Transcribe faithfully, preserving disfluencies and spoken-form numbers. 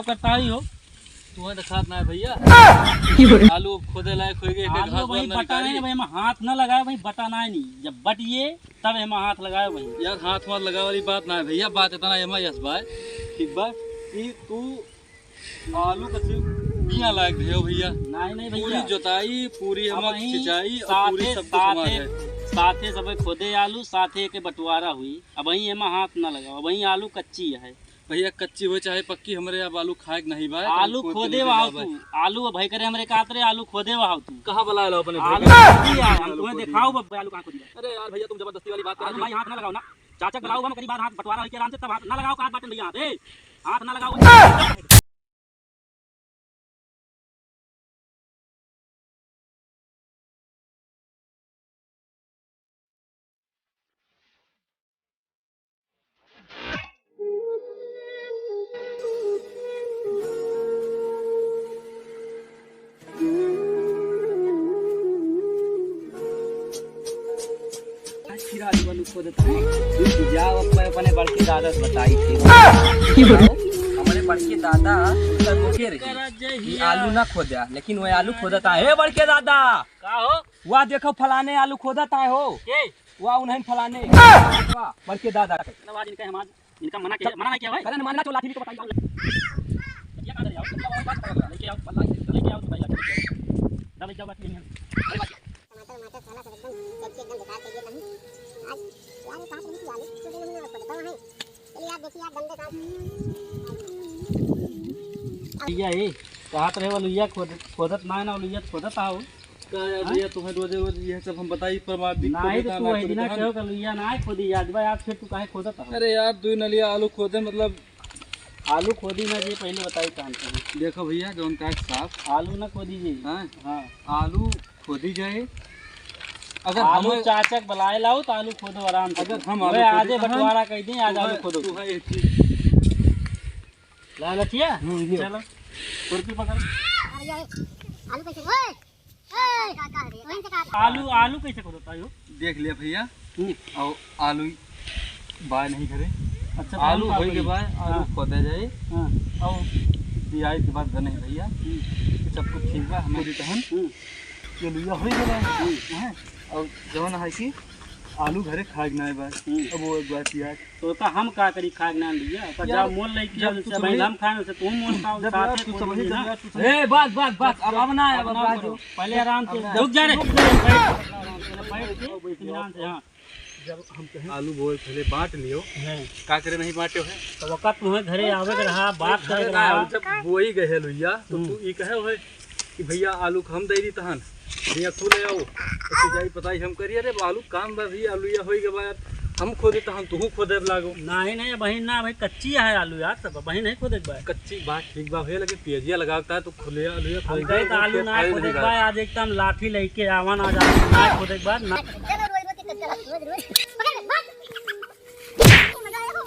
करता ही हो। तुम्हें तो खात ना है भैया। आलू खोदे लायक हो गए, आलू भाई बटा नहीं, भाई, हम हाथ ना लगाए भाई, बटा ना है नहीं। जब बट ये, तब हम हाथ लगाए भाई। यार, हाथ वाथ लगावे वाली बात ना है भैया, बात इतना है, यस भाई, ठीक बा, कि तू आलू का सिर्फ बिया लायक दे हो भैया। नहीं, नहीं पूरी भैया। जोताई, पूरी अब हम वहीं सिंचाई और पूरी साथे, सब कुछ हमार साथे, है। साथे सब खोदे आलू, साथे के बंटवारा हुई। अब वहीं एमा हाथ ना लगाओ, अब वहीं आलू कच्ची है। भैया, कच्ची हो चाहे पक्की, हमरे अब आलू खाए के नहीं बा, आलू खोदे वहाव तू, आलू भाई करे हमरे कात रे, आलू खोदे वहाव तू। कहाँ बुलाए लो अपने भाई आलू के? खोदी है, हम आलू तुम्हें खोदी दिखाओ है। बब्बे, आलू कहाँ खोदी है? अरे यार भैया, तुम जबरदस्ती वाली बात कर आलू रहे हो। भाई हाथ ना लगाओ ना, चाचा के बुलाओ, हम करीब हाथ बंटवारा होइके आराम से तब हाथ ना लगाओ, कहाँ बाटन भैया हाथ, ए, हाथ ना लगाओ। आज फिर आलू वालू खोदत है। रुक जाओ, अब मैं अपने बड़के दादा से बताई थी। हमारे बड़के दादा उत्तर को के रही कि आलू ना खोदा, लेकिन वह आलू खोदत है। ए बड़के दादा, का हो? वाह, देखो फलाने आलू खोदत है हो। के? वाह, उन्हें फलाने। वाह, बड़के दादा। ना, आज इनका हम आज इनका मना किया, मना नहीं किया भाई। अरे, मना तो लाठी भी तो बताइए। ये कहाँ ले आओ? लेके आओ, लेके आओ, भाई, लेके आओ। चल, लेके आओ, बाकी नहीं है। टमाटर, टमाटर साला सब एकदम sexy, एकदम बेकार कर दिया तुमने। आज यार, ये कहाँ से निकली आलू? इसको तो हमने खोदता है। चलिए, आप देखिए, आप गंदे काम। भैया, ये कहा तो रहे, वो लुइया खोद-, खोदत ना है ना, वो लुइया खोदत आओ। का यार हाँ? भैया, तुम्हें रोजे रोज ये सब हम बताई, पर बात भी नहीं, खोदे तो था, तू ना वही खोदे दिना था। कहो कि लुइया ना खोदी, याद बा, यार, फिर तू काहे खोदत हो? अरे यार, दो नलिया आलू खोदे, मतलब आलू खोदी ना, ये पहले बताई काम करो। देखो भैया, जौन का साफ आलू ना खोदी जी। हाँ? हाँ। आलू खोदी जाए। अगर आलू हमें चाचक बुलाए लाओ तो आलू खोदो आराम से। अगर हम वह आलू आजे खोदे तो हम बंटवारा कह दें, आज आलू तुम्हें, खोदो। तुम्हें एक चीज ला लठिया? हम्म, ये। चलो। खुरपी पकड़। अरे यार, आलू कैसे? ओए! ओए! आलू, आलू कैसे खोदता है हो? देख लिया भैया। हम्म। और आलू बाय नहीं करे। अच्छा, तो आलू हम का होई के करी? बाय, आलू हाँ। खोदा जाए। हाँ। और बियाई के बाद गने भैया, हम्म। कि सब कुछ ठीक बा, हमारी तहन। हम्म। ये लुइया होई गया है। हम्म। हैं? और जौन है कि आलू घरे खाए के ना बा। हम्म। अब वो एक बार पियाज तो का हम का करी, खाए ना लिया? का यार, जाओ मोल लेके जब उनसे तू भाई समझ-, हम खाए, उनसे तू मोल खाओ, जब साथे यार तू खोदो समझ, ना। जब यार तू समझ-, ए, बस, बस, बस, अब, अब ना है, अब अब ना ना करो। करो। पहले आराम से रुक जा। रुक जा रे। बैठ, बैठ, बैठ के इत्मीनान से, हाँ। जब हम कहें आलू बोए पहले बांट लियो, हैं। का करे नहीं बांटे है? तो वक्त तुम्हें घरे आवे के रहा, बात करे के रहा। जब बोई गए है लुइया, तो हम्म। तू ई कहे है, कि भैया आलू के हम दे दी तहन, भैया तू ले आओ, तो सिंचाई पताई हम करिए। अरे आलू काम बा भैया, आलू या होई के बाद हम खोदे तहन तू खोदे लागो। नहीं, नहीं, बहिन ना भाई, कच्ची है आलू यार, सब बहिन नहीं खोदे के बा। कच्ची बात ठीक बा भैया, लेकिन पियजिया लगावता है तो खुले आलू या हम खोदे कहे तो आलू ना खोदे के बा, आज एकदम लाठी लेके आवन, आज आलू ना खोदे के बा ना। चलो रोज रोज के चक्कर, रोज रोज। पकड़, भाग। मजा आया हो।